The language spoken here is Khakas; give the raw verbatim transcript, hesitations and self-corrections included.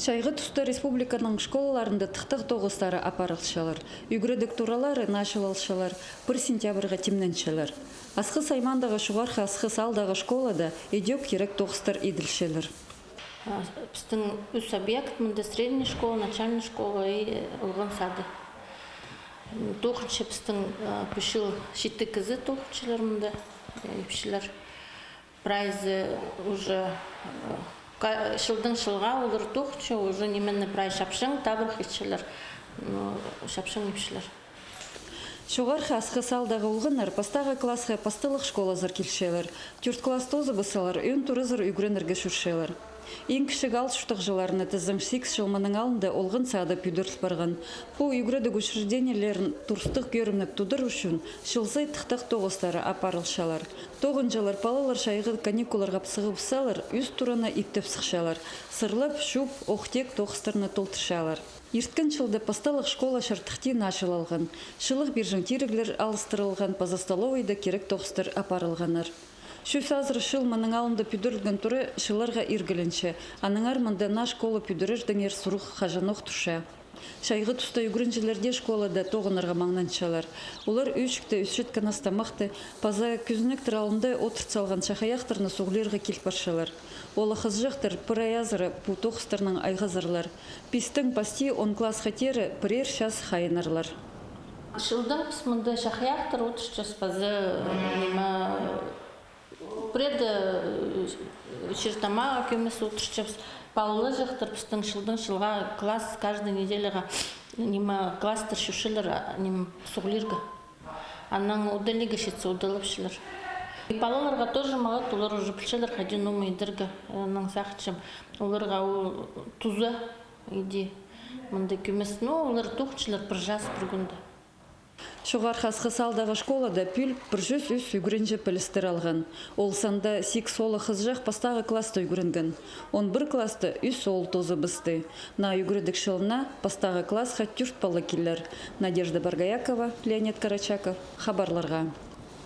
Чайғы туста республиканың школаларында тыхтағ тоғыстары апарылчалар. Ӱгредіг туралары начылалчалар, пір сентябрьға тимненчелер. Асхыс аймаандағы Чоғархы Асхыс аалдағы школада идӧк кирек тоғыстар иділчелер. А, пістің ӱс объект, мында средняя школа, начальная школа и, э, олған сады. М, тоғынча пістің, э, пу чыл читі кізі тоғынчалар мында, э, ипчілер. Прайзы уже, э, ка-, чылдаң чылға олар тоғынча, уже нимені прай чапчаң, табырах итчелер, ну, чапчаң ипчілер. Чоғархы Асхыс аалдағы олғаннар пастағы классха пасталығ школазар килчелер. Тӧрт класс тоозыбыссалар, ӧӧн туразар ӱгренерге чӧрчелер. Иң кічіг аал чуртағҷыларына тізең, сигіс чыл мының алнында олған сады пӱдіріл парған. Пу ӱгредіг учреждениелерін турыстығ кӧрімніг тудыр ӱчӱн чыл сай тыхтағ тоғыстары апарылчалар. Тоғынҷылар, палалар чайғы каникулларға сығыбыссалар, ӱс тураны иптеп сыхчалар. Сырлап, чуп, ох-теек тоғыстарны толдырчалар. Ирткен чылда пасталығ школа чардыхти начылалған. Чылығ пирҷең тиріглер алыстырылған, паза столовойда кирек тоғыстар апарылғаннар. Чӱс азыра чыл мының алнында пӱдірілген тура чылларға иргіленче. Аннаңар мында наа школа пӱдірердеңер сурығ хаҷанох турча. Чайғы туста ӱгренҷілер дее школада тоғынарға маңнанчалар. Олар ӧӧчікте ӧсчеткен ас-тамахты паза кӱзенектер алнында одырт салған чахайахтарны суғлирға кил парчалар. Оолах-хызыҷахтар пір ай азыра пу тоғыстарнаң айғазарлар. Пистең пасти он классха теере пірер час хайынарлар. Чылдаң піс мында чахайахтар одыртчабыс паза, ниме, пірееде, э, чир-тамағы кӧмес одыртчабыс. Палаларҷахтар пістің чылдаң чылға класс, каждый неделяға, ниме, класстар чӧрчелер, а, ниме, суғлирға. Анаң удалиға читсе, удалапчалар. И палаларға тоже маңат, олар уже пілчелер, хайди ниме идерге, анаң сағынчам. Оларға ол туза, иди, мында кӧмес, ну, олар тоғынчалар пір час пір кӱнде. Чоғархы Асхыс аалдағы школада пӱӱл пір чӱс ӱс ӱгренҷі пілістер алған. Ол санда сигіс оолах-хызыҷах пастағы класста ӱгренген. Он пір класста ӱс оол тоозыбысты. Наа ӱгредіг чылына пастағы классха тӧрт пала килер. Надежда Боргоякова, Леонид Карачаков, хабарларға.